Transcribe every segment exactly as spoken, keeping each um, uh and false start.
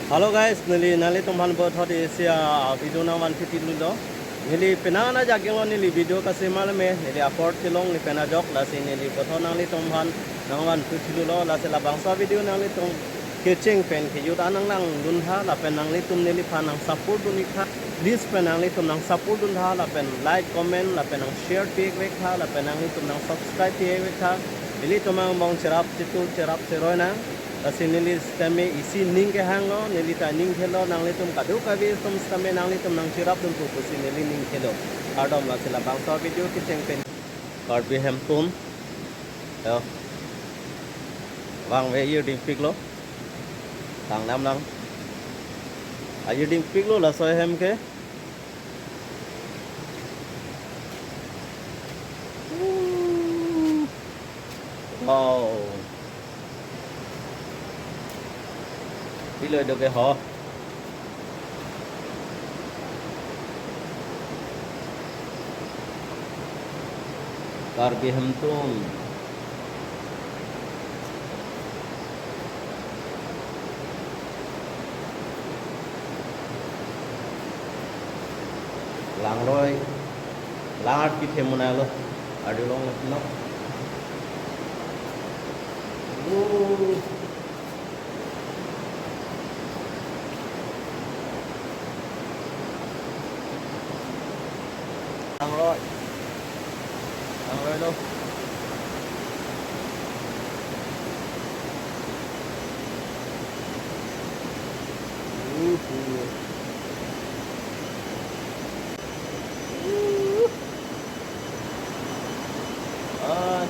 Hello guys, neli nanglitumphan puthot isi a video nangvan phithilulo. Neli penang ajak kenglo, neli video kaselam me, neli apor chelong neli pen ajok, lasi neli puthot nanglitumphan nangvan phithilulo, lasi labangso video nanglitum kecheng pen kejut an nanglang duntha, lapen nanglitum neliphan nang support dun-ik tha. Please pen nanglitum nang support duntha, lapen like, comment, lapen nang share pi-ik vek tha, lapen nanglitum nang subscribe pi-ik vek tha. Ilitum angbong cherap chetu cherap cheroi nang. Lasi neli sitame isi ning kehanglo, neli ta ning khelo, nanglitum kadokave atum sitame nanglitum nang cherap dun pu pusi neli ning khelo. Kardom, lasi labangso video kecheng pen. Karbi Hemtun. Yo. Vangve ajirding piklo. Tang nam nang. Ajirding piklo laso ahem ke. Wow. Pilo do ke ho. Karbi Hemtun. Langroi, langart kethe monai lo, arjulong lo. Oh. Langroi. Langroi lo. Uhu. Uhu. Ah.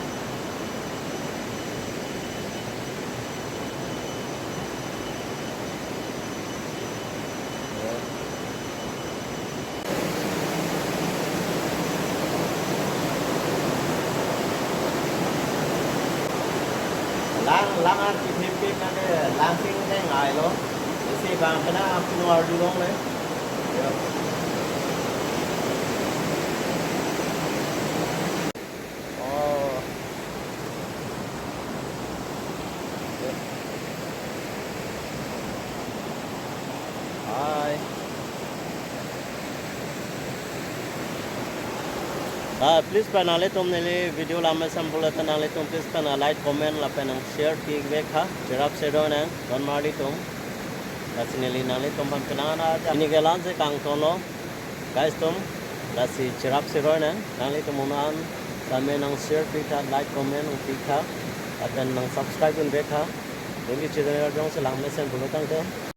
Lang, lang ar kithipik nang ke lang sing seng ai lo. Isi bang kena aku nung arjulong le. Ya. Oh. Hi. Ah, please pen nanglitum neli video langmesen pulote nanglitum please pen nang like, comment lapen nang share pi-ik vek tha. Cherap cheroi nang, don marli atum. Lasi neli nanglitumphan penang ajak pini ke la-an si kangtonlo. Guys atum, lasi cherap cheroi nang, nanglitum unan tame nang share pi tha, like, comment pi tha, lapen nang subscribe dun vek tha. Neli channel jongsi langmesen pulo tangte.